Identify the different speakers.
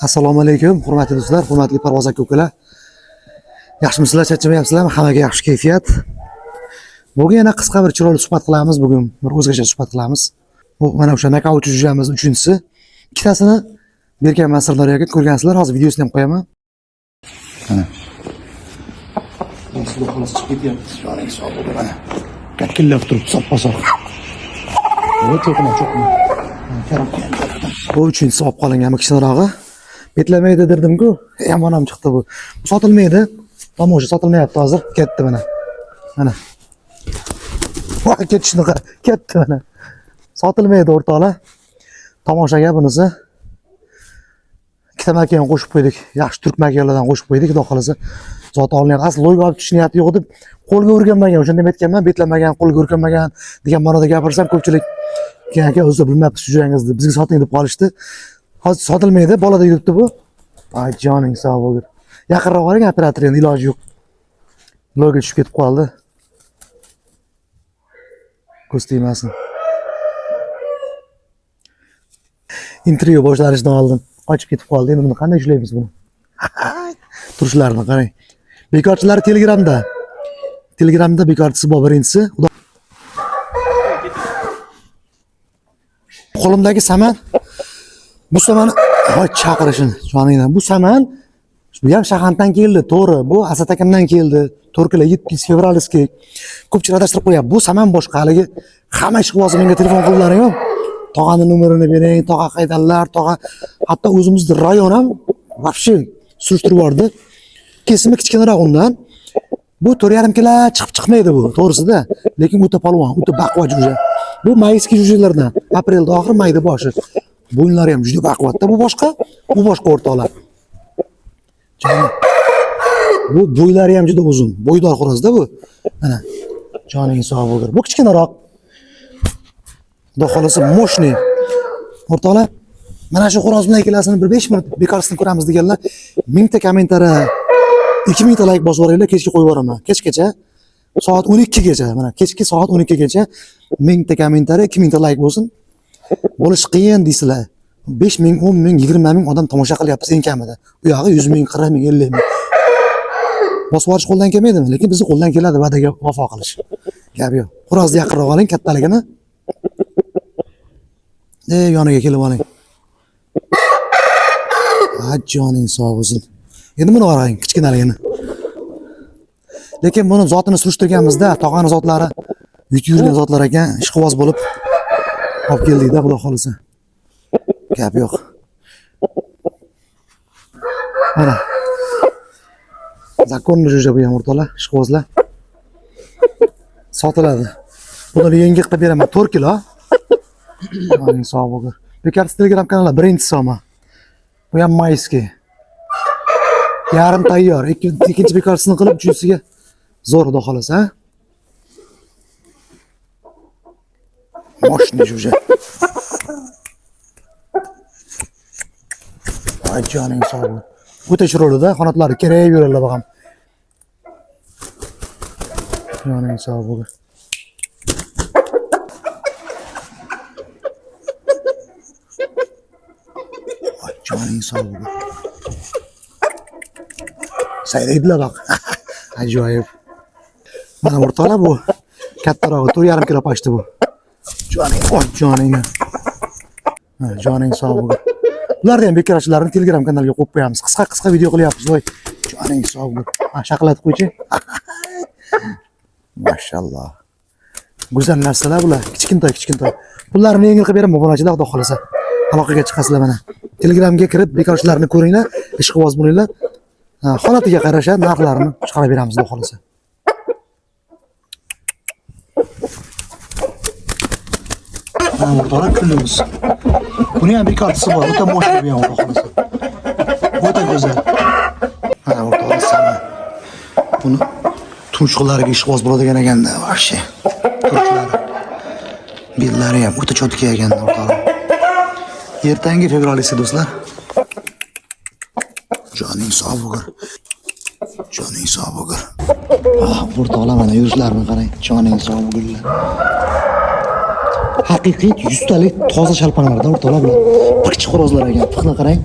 Speaker 1: Assalomu alaykum, hurmatli do'stlar, hurmatli parvoz aka ukalar. Yaxshimisizlar, charchamayapsizlarmi? Hammaga yaxshi kayfiyat. Bugun yana qisqa bir chiroyli suhbat qilamiz, bugun bir o'zgacha suhbat qilamiz. Bu mana o'sha nokaut jo'jamiz uchinchisi. Ikkitasini berganman Sirdaryoga, ko'rgansizlar, hozir videosini ham qo'yaman. Mana. Xudo xohlasa chiqib ketyapti. Joning sog' bo'ldi mana. Kakillab turibdi soppa-sog'. Bu cho'qima, cho'qima. Bu uchinchisi olib qolingan, bu kichkinarog'i. Betlamaydi derdim-ku. Yomon ham chiqdi bu. Bu sotilmaydi. Tomosha sotilmayapti hozir. Ketdi mana. Mana. Voy, ketishini qara. Ketdi mana. Sotilmaydi o'rtoqlar. Tomoshaga bunisi. Ikkita makiyani qo'shib qo'ydik. Yaxshi turk makiyalardan qo'shib qo'ydik, xudo xolasa. Zot olinyapti. Asli loyga olib tushish niyati yo'q deb qo'lga o'rganmagan, o'shanda ham aytganman, betlanmagan, qo'lga o'rganmagan degan ma'noda gapirsam ko'pchilik keyin aka o'zi bilmabsiz jo'jangizni bizga soting deb qolishdi. Hozir sotilmaydi, bolada yuribdi bu. Ay joning sog' bo'lgur. Yaqinroq oling operator, endi iloji yo'q. Loyga tushib ketib qoldi. Ko'z tegmasin. Intervyu boshlanishidan oldin qochib ketib qoldi. Endi buni qanday ushlaymiz buni? Turishlarini qarang. Bekorchilar Telegramda. Telegramda bekorchisi bor birinchisi. Xudo qo'limdagi saman, bu saman, voy chaqirishini joningdan. Bu saman, bu ham Shahantdan keldi, to'g'ri. Bu Asad akamdan keldi. 4 kilo 7 февральский. Ko'pchilik adashtirib qo'yapti. Bu saman boshqa, haligi hamma ishqibozi menga telefon qildilar-yu. Tog'ani nomerini bering, tog'a qaydanlar, tog'a, hatto o'zimizni rayon ham вообще surishtirib yubordi. Kesimi kichkinaroq undan. Bu 4,5 kilo chiqib chiqmaydi bu, to'g'risida. Lekin o'ta polvon, o'ta baquvvat jo'ja. Bu mayskiy jo'jalardan. Aprelda oxiri, mayda boshi. Bo'yinlari ham juda baquvvatda. Bu boshqa, bu boshqa o'rtoqlar. Joni. Bu bo'ylari ham juda uzun. Bo'ydor xo'rozda bu. Mana. Joning sog' bo'lgur. Bu kichkinaroq. Xudo xolasa мощный. O'rtoqlar, mana shu xo'roz bilan ikkalasini bir 5 minut bekorsini ko'ramiz deganlar, 1000 ta kommentariy, 2000 ta like bosib yuboringlar, kechga qo'yib yuboraman. Kechgacha soat 12 gacha, mana kechki soat 12 gacha 1000 ta kommentariy, 2000 ta like bo'lsin. Bo'lishi qiyin deysizlar. 5 ming, 10 ming, 20 ming odam tomosha qilyapmiz eng kamida. U yog'i 100 ming, 40 ming, 50 ming. Bosib yuborish qo'ldan kelmaydimi? Lekin bizni qo'ldan keladi va'daga vafo qilish. Gap yo'q. Xo'rozni yaqinroq oling, kattaligini. Yoniga kelib oling. Ha, joning sog' bo'lsin. Endi buni qarang, kichkinaligini. Lekin buni zotini surishtirganimizda, tog'ani zotlari yutib yurgan zotlar ekan, ishqiboz bo'lib olib keldikda, xudo xolasa. Gap yo'q. Mana. Законный jo'ja bu ham o'rtoqlar, ishqibozlar. Sotiladi. Buni yengil qilib beraman, 4 kilo. Joning sog' bo'lgur. Bekor Telegram kanali birinchi soma. Bu ham mayskiy. Yarim tayyor. Ikkinchi bekorsini qilib, uchinchisiga zo'r xudo xolasa, ha? Мощный jo'ja. Ay joning sog' bo'l. O'ta chiroylida, qanotlari kerayib yuradilar bu ham. Joning sog' bo'l. Ay joning sog' bo'l. Sayraydilar bak. Ajoyib. Mana o'rtoqlar bu kattarog'i 4,5 kilo pashti bu. Joning, oy joning. Ha, joning sog' bo'l. Bularni ham bekorchilarni Telegram kanaliga qo'yib qo'yamiz. Qisqa-qisqa video qilyapmiz. Voy, joning sog' bo'l. Ha, shaqillatib qo'ychi. Mashalloh. Go'zal narsalar bular. Kichkintoy, kichkintoy. Pullarini yengil qilib beraman obunachida, xudo xolasa. Aloqaga chiqasizlar mana. Telegramga kirib bekorchilarni ko'ringlar, ishqiboz bo'linglar. Ha, holatiga qarasha narxlarini chiqarib beramiz xudo xolasa. Mana o'rtoqlar kunimiz. Buni ham bekorchisi bor, o'ta moshli bu ham xudo xolasa. O'ta go'zal. Mana o'rtoqlar sama. Buni tumshuqlariga ishqiboz bo'ladigan ekanda, вообще. Turklari. Bellari ham o'ta cho'tka ekanda o'rtoqlar. Ertangi fevralisi do'stlar. Joning sog' bo'gur. Joning sog' bo'gur. Ah, o'rtoqlar mana yurishlarini qarang. Joning sog' bo'gurlar. Haqiqiy yuztalik toza shalpanlarda o'rtoqlar bular. Piqchi xo'rozlar ekan. Piqni qarang.